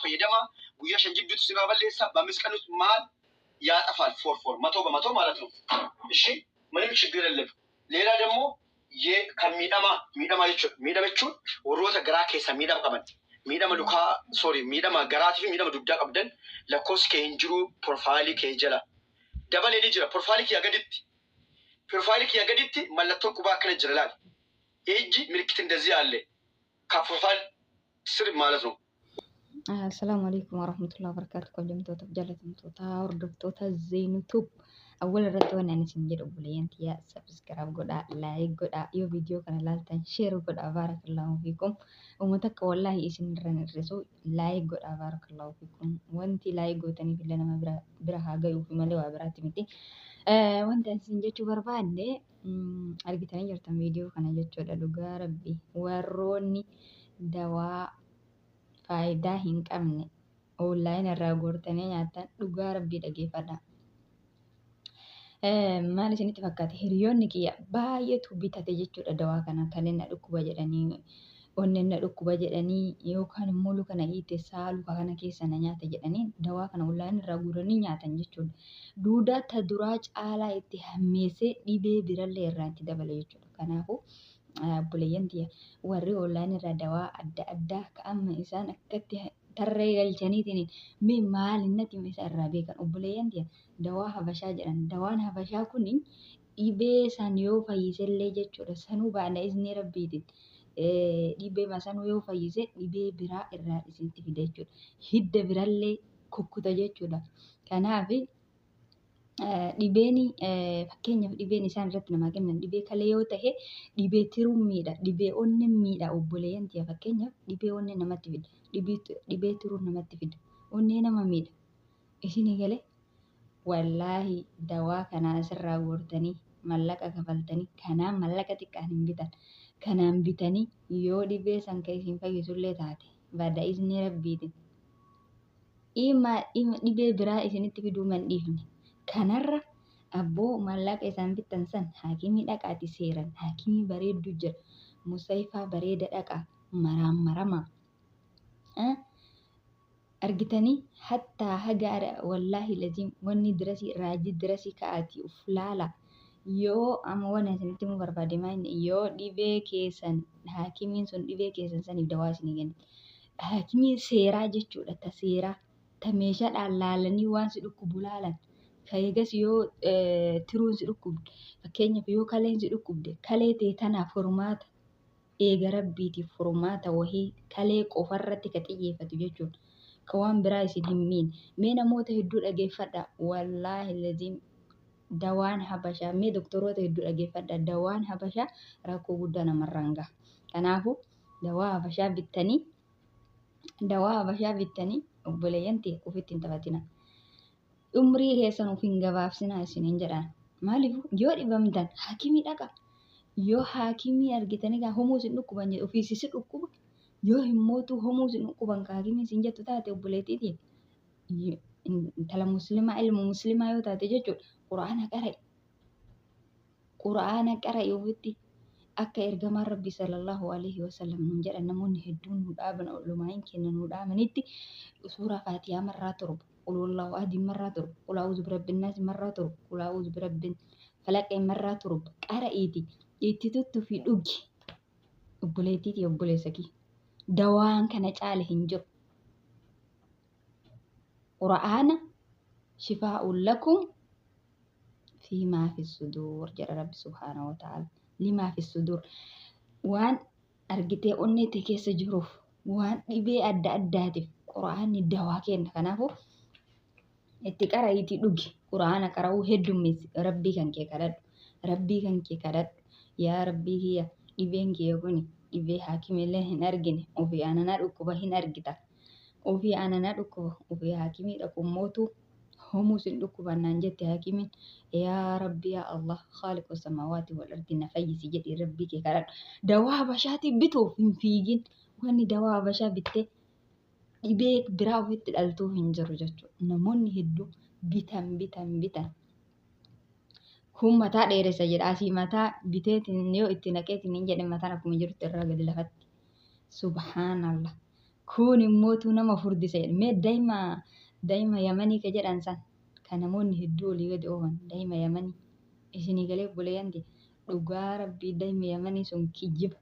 Fayyadamaa guyyaa 5 jidduutti sirraa balleessa በአምስት ቀን ውስጥ ማል ያጠፋል። ፎርፎር መቶ በመቶ ማለት ነው። እሺ ምንም ችግር የለም። ሌላ ደግሞ ከሚደማ miidhama jechuudha. Miidhama jechuun warroota garaa keessa miidhama qaban miidhama lukaa, sorry, miidhama garaatii fi miidhama dugdaa qabdan lakkoofsi kee hin jiru profaayilii kee jala dabalee ni jira. Profaayilii kiyya gaditti, profaayilii kiyya gaditti mallattoon qubaa akkana jira laali. የእጅ ምልክት እንደዚህ አለ ከፕሮፋይል ስር ማለት ነው። Assalaamu alaikum warahmatullahi wabarakatuh. Kabajamtoota jaalatamtoota hordoftoota Zeenutube. Awwal irratti waan ani isin jedhu, obboleeyyan tiyya, subscribe godhaa, like godhaa, yoo viidiyoo kana ilaaltan share godhaa. Baarakallahu fiikum. Uummata akka wallaahi isin irra hin hir'isu, like godhaa. Baarakallahu fiikum. Wanti like gootaniif illee nama bira bira haa ga'uuf malee waa biraatti miti. Wanti ani isin jechuu barbaadde, argitanii jirtan viidiyoo kana jechuudha. Dhugaa rabbi, warroonni dawaa faayidaa hin qabne online irraa guurtanii nyaattan, dhugaa rabbii dhageeffadha. Maal isinitti fakkaate? Hiriyoonni kiyya baay'eetu bitate jechuudha dawaa kana. Kaleen na dhukkuba jedhanii, onneen na dhukkuba jedhanii, yookaan immoo luka na hiite, saa luka kana keessa na nyaata jedhanii dawaa kana online irraa guuranii nyaatan jechuudha. Duudaa ta duraa caalaa itti hammeessee dhibee birallee irraa itti dabala jechuudha. Kanaafuu obboleeyyan tiyya, warri online irraa dawaa adda addaa ka amma isaan akkatti tarree galchaniitiin mee maalinnati isa irraa beekan, obboleeyyan tiyya, dawaa habashaa jedhan. Dawaan habashaa kuni dhibee san yoo fayyisellee jechuudha, sanuu baana izni rabbiitiin dhibee sanuu yoo fayyise dhibee biraa irraa isinitti fida jechuudha. Hidda birallee kukkuta jechuudha. Kanaaf dhibeen, fakkeenyaaf, dhibeen isaan irratti namaa kennan dhibee kalee yoo ta'e, dhibee tiruu miidha, dhibee onnee miidha. Obboleeyyan tiyya, fakkeenyaaf dhibee onnee namatti fida, dhibee tiruu namatti fida, onnee nama miidha. Isinii galee? Wallaahi dawaa kana asirraa guurtanii mallaqa kafaltanii kanaan mallaqa xiqqaan hin bitan. Kanaan bitanii yoo dhibee san kan isin fayyisullee taate, bada izni rabbiitiin dhibee biraa isinitti fiduu man dhiifne. Kanarra abboo mallaqa isaan bittan san haakimii dhaqaati, seeran haakimii bareeddu jira. Musayifaa bareeda dhaqaa maraan maramaa. Argitanii hattaa haga wallaahi laziim wanni dirasii raajii dirasii ka'aati uf laala. Yoo amma waan isinitti himuu barbaade maal, yoo dhibee keessan haakimiin sun dhibee keessan saniif dawaa isinii kennite. Haakimii seeraa jechuudha, ta seeraa, ta meeshaadhaan laalanii waan si dhukkubu laalan. Ka eegas yoo tiruun si dhukkubde, fakkeenyaaf yoo kaleen si dhukkubde, kalee tee tanaaf furmaata eega rabbiitiif furmaata wahii kalee qofarratti ka xiyyeeffatu jechuudha. Ka waan biraa isin hin miine. Mee namoota hedduu dhageeffadhaa. Wallaahi laziim dawaan habashaa, mee doktoroota hedduu dhageeffadhaa. Dawaan habashaa rakkoo guddaa namarraan gaha. Kanaafuu dawaa habashaa bittanii, obboleeyyan ta'e, ofitti hin taphatina. Umrii keessan of hin gabaabsinaa isiniin jedhaan. Maaliif? Yoo dhibamtan haakimii dhaqa. Yoo haakimii argitanii gaa homuu isin dhukkuban jedhu ofiis si dhukkuba. Yoo himmootu homuu isin dhukkuban ka haakimii isin jettu taate, obboleettiitiin intala muslimaa, ilma muslimaa yoo taate jechuudha, quraana qara'i. Quraana qara'i ofitti. Akka ergamaan rabbi sallallahu alaihi wasallam nuun jedhan, namoonni hedduun nu dhaaban, ulumaayin keenya nu dhaamanitti, suuraa faatihaa marraa 7, qul huwallahu ahadin marraa 7, qul a'uudhu birabbin naasi marraa 7, qul a'uudhu birabbin falaqee marraa 7 qara'iiti itti tuttufi dhugi. Obboleettiitii obboleessa kee, dawaan kana caale hin jiru. Qura'aana shifaa'un lakum fi maa fi suduur jedha rabbi subhaanahu wa ta'ala. Limaa fi suduur, waan argitee onnee tee keessa jiruuf, waan dhibee adda addaatiif qura'aanni dawaa kenna. Kanaafuu itti qara'iitii dhugi. Qura'aana qara'uu heddummeessi. Rabbii kan kee kadhadhu. Rabbii kan kee kadhadhu. Yaa rabbii kiyya, dhibeen kiyya kuni dhibee haakimillee hin argine, ofii ananaa dhukkuba hin argita. Ofii ananaa dhukkuba, ofii haakimii dhaqu mootu homuu sin dhukkuban naan jette haakimiin. Yaa rabbi, yaa Allah, khaaliqu samaawaati wal ardi, na fayyisi jedhi rabbii kee kadhadhu. Dawaa habashaatii bituuf hin fiigin. Wanni dawaa habashaa bittee dhibee biraa ofitti dhaltuu hin jiru jechuudha. Namoonni hedduu bitan, bitan, bitan. Kun mataa dheeressa jedha. Asii mataa biteetiin yoo itti naqeetiin hin jedhe, mataan akkuma jirutti irraa gadi lafatti. Subhaanallah. Kun immootu nama furdisa jedhe. Mee daa'ima Yamanii ka jedhan san kan namoonni hedduu olii gadi oofan daa'ima Yamanii isinii galee obboleeyyan tiyya dhugaa rabbii daa'ima Yamanii sun kijiba.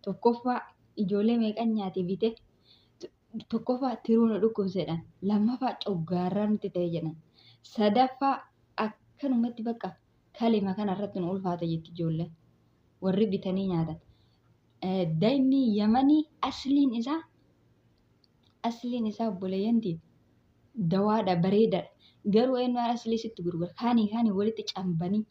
Tokkoffaa ijoollee meeqan nyaate bite tokkoffaa tiruu nu dhukkubse jedhan lammaffaa coggaarraa nutti ta'e jedhan sadaffaa akkanumatti bakka kalima kanarratti nu ulfaata jetti ijoolleen warri bitanii nyaatan. Daa'imni Yamanii asliin isaa obboleeyyan tiyya dawaadha bareedaadha. Garuu eenyu aslii sitti gurgura kaanii kaanii walitti cambanii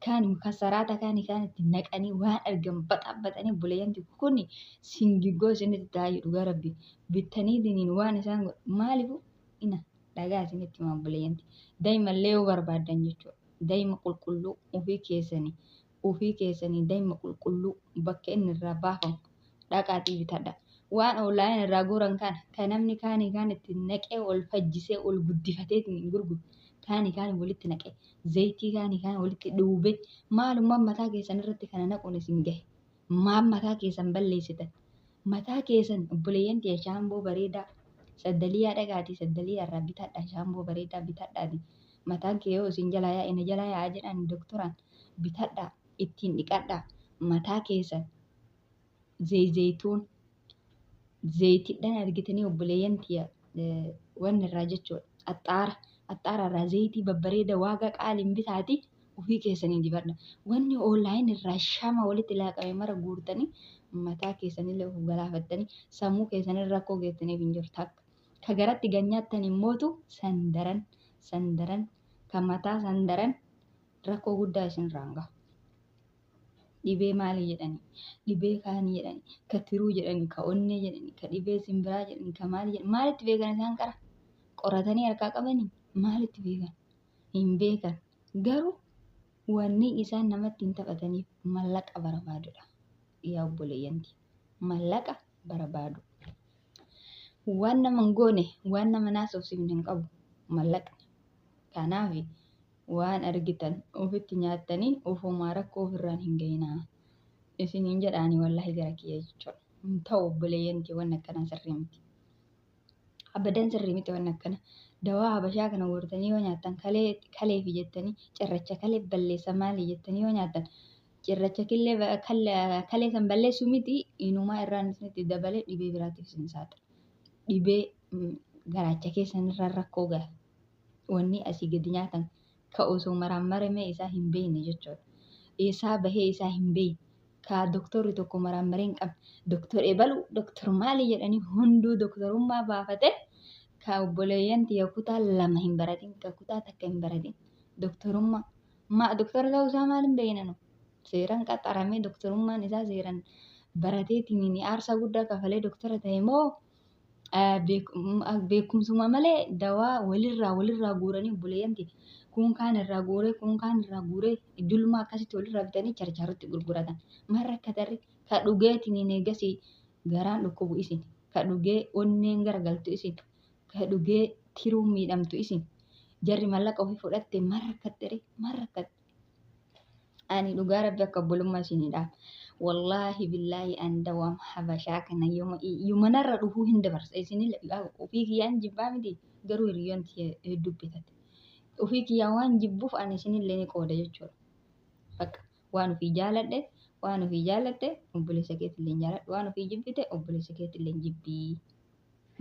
kaanii kasaraata kaanii kaan itti naqanii waan argan baxaabbatanii obboleeyyan tiyya kuni singiggoo isinitti ta'aa jiru dhugaa rabbi bittanii diniin waan isaan godhu maaliifuu ina dhagaa isinitti hima obboleeyyan tiyya. Daa'imallee yoo barbaaddan jechuudha. Daa'ima qulqulluu ofii keessanii daa'ima qulqulluu bakka inni irraa baafamu dhaqaatii bitadhaa. Waan online irraa guuran kana kan namni kaanii kaan itti naqee ol fajjisee ol guddifatee gurguru kaanii kaan walitti naqee zayitii kaanii kaan walitti dhuubee maalummaan mataa keessan irratti kana naquun isin gahe. Maal mataa keessan balleessitan? Mataa keessan obboleeyyan tiyya shaamboo bareedaa saddaliyaa dhaqaatii saddaliyaa irraa bitadhaa shaamboo bareedaa bitadhaatii mataan kee yoo isin jalaa yaa'e na jalaa yaa'aa jedhan doktoraan bitadhaa ittiin dhiqadhaa mataa keessan zayituun zayitiidhaan argitanii obboleeyyan tiyya wanni irraa jechuudha axxaara axxaara irraa zayitii babbareeda waaqa qaaliin bitaatii ofii keessanii dibadha. Wanni online irraa shama walitti laaqame mara guurtanii mataa keessanillee of galaafattanii sammuu keessanirra rakkoo geessaniif hin jiru takka. Ka garatti gad nyaattan immootu sandaran sandaran kan mataa sandaran rakkoo guddaa isinirraan gaha. Dhibee maalii jedhanii, dhibee kaanii jedhanii, ka tiruu jedhanii, ka onnee jedhanii, ka dhibee simbiraa jedhanii, ka maalii jedhanii maalitti beekan isaan qara? Qoratanii harkaa qabanii maalitti beekan? Hin beekan. Garuu wanni isaan namatti hin taphataniif mallaqa barbaadudha. Yaa obboleeyyan tiyya mallaqa barbaadu. Waan nama hin goone waan nama naasofsiifne hin qabu mallaqni. Kanaaf waan argitan ofitti nyaattanii ofumaa rakkoo ofirraan hin gahinaa. Isiniin jedhaani wallaahi gara kiyya jechuudha. Hin ta'u obboleeyyan tiyya wanni akkanaa sirrii miti. Abadan sirrii miti wanni akkana. Dawaa habashaa kana guurtanii yoo nyaattan kalee kaleefi jettanii cirracha kalee balleessa maali jettanii yoo nyaattan cirracha killee kalee san balleessuu miti inumaa irraan isinitti dabalee dhibee biraatiif isin saaxila. Dhibee garaacha keessan irraan rakkoo gaha. Wanni asii gadi nyaatan ka osoo maraan marame isaa hin beekne jechuudha. Eessaa bahee isaa hin beekne. Ka doktorri tokko maraan maree hin qabne. Doktor ebalu doktor maali jedhanii hunduu doktorummaa baafate ka obboleeyyan tiyya kutaa 2 hin baratin ka kutaa 1 hin baratin doktorummaa. Ma doktora ta'uu isaa maal hin beekna nu? Seeraan qaxaramee doktorummaan isaa seeraan barateetiin aarsaa guddaa kafalee doktora ta'e moo beekumsuma malee dawaa walirraa walirraa guuranii obboleeyyan tiyya kun kaan irraa guuree kun kaan irraa guuree julmaa akkasitti walirraa bitanii charchaarutti gurguratan. Maal rakkatarri ka dhugeetiin eegasii garaan dhukkubu isin ka dhugee onneen garagaltu isin ka dhugee tiruun miidhamtu isin jarri mallaqa ofii fudhatte maal rakkatte maal rakkatte. Ani dhugaa rabbi akka obbolummaa isinii dhaama. Wallaahi billaahi an dawaan habashaa kana yooma narra dhufuu hin dabarsa. Isinillee ofii kiyyaan jibbaa miti garuu hiriyyoon tiyya hedduu bitate. Ofii kiyyaan waan jibbuuf ani isinillee ni qooda jechuudha. Bakka waan ofii jaaladhe waan ofii jaallatte obboleessa keetillee jaaladhu waan ofii jibbite obboleessa keetillee jibbii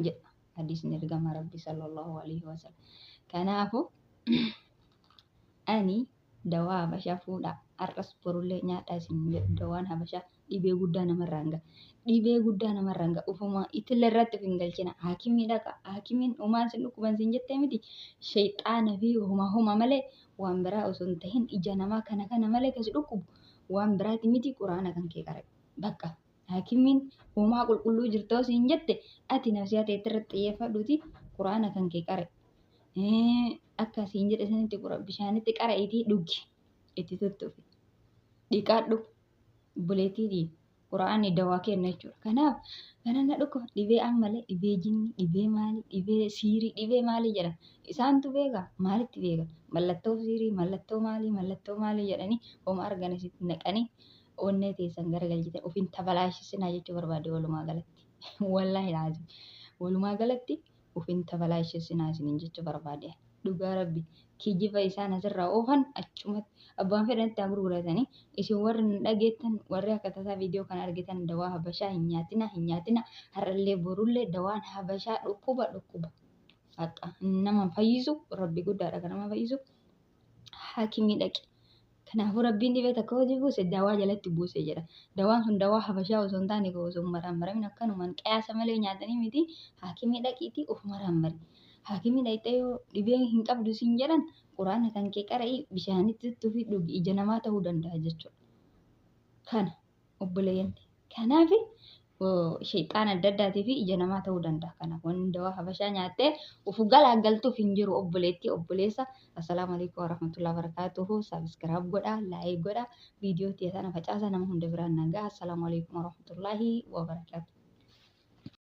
jedha hadiisni ergamaa rabbi sallallahu alaihi wasallam. Kanaafuu ani dawaa habashaa fuudhaa har'as borullee nyaadhaa isin jedhu dawaan habashaa dhibee guddaa namarraan gaha. Dhibee guddaa namarraan gaha. Ufuma itillee irratti of hin galchina. Haakimii dhaqa. Haakimiin homaan sin dhukkuban sin jettee miti. Shayxaana fi homa homa malee waan biraa osoo hin tahin ija namaa kana kana malee kasi dhukkubu waan biraati miti quraana kan kee qara. Bakka haakimiin homaa qulqulluu jirtoo siin jette ati nafsiyaa teetti irratti xiyyeeffadhuuti quraana kan kee qara. Akka siin jedhe sanitti bishaanitti qara'iitii dhugi itti tuttufi. Dhiqadhu obboleettiitii quraanni dawaa kenna jechuudha. Kanaaf kana na dhukkuba dhibee ammalee dhibee jinni dhibee maalii dhibee siirii dhibee maalii jedhan isaantu beeka maalitti beeka mallattoo siirii mallattoo maalii mallattoo maalii jedhanii homa argan isitti naqanii onnee teessan garagalchitan ofiin tabalaashisinaa jechuu barbaade walumaa galatti. Wallaahi laazim. Walumaa galatti ufin tabalaa isheessinaa isiniin jechuu barbaade. Dhugaa rabbi kijiba isaan asirraa oofan achumatti abbaan fedhanitti haa gurguratanii. Isin warri hin dhageettan, warri akka tasaa viidiyoo kana argitan, dawaa habashaa hin nyaatina, hin nyaatina. Har'allee borullee dawaan habashaa dhukkuba dhukkuba. Haqa nama fayyisu rabbi guddaadha kan nama fayyisu, haakimii dhaqi. Kanaafuu rabbiin dhibee takka hojii buuse dawaa jalatti buuse jedha. Dawaan sun dawaa habashaa osoo hin taane osoo hin maraamaramin akkanumaan qiyaasa malee nyaatanii miti, haakimii dhaqiitii of maraammari. Haakimii dhaqxee yoo dhibee hin qabdu siin jedhan, quraana kan kee qara'ii bishaanitti tufi dhugi, ija namaa ta'uu danda'a jechuudha. Kana obboleeyyan. Kanaaf sheexaan adda addaatii fi ija namaa ta'uu danda'a. Kanaaf wanni dawaa habashaa nyaattee ufu galaagaltuuf hin jiru, obboleettii obboleessa. Assalaamu alaikum warahmatullahi wabarakatuhu. Subscribe godhaa, like godhaa, viidiyoo tiyya tana facaasa, nama hunda biraan nagaa. Assalaamu alaikum warahmatullahi wabarakatuh.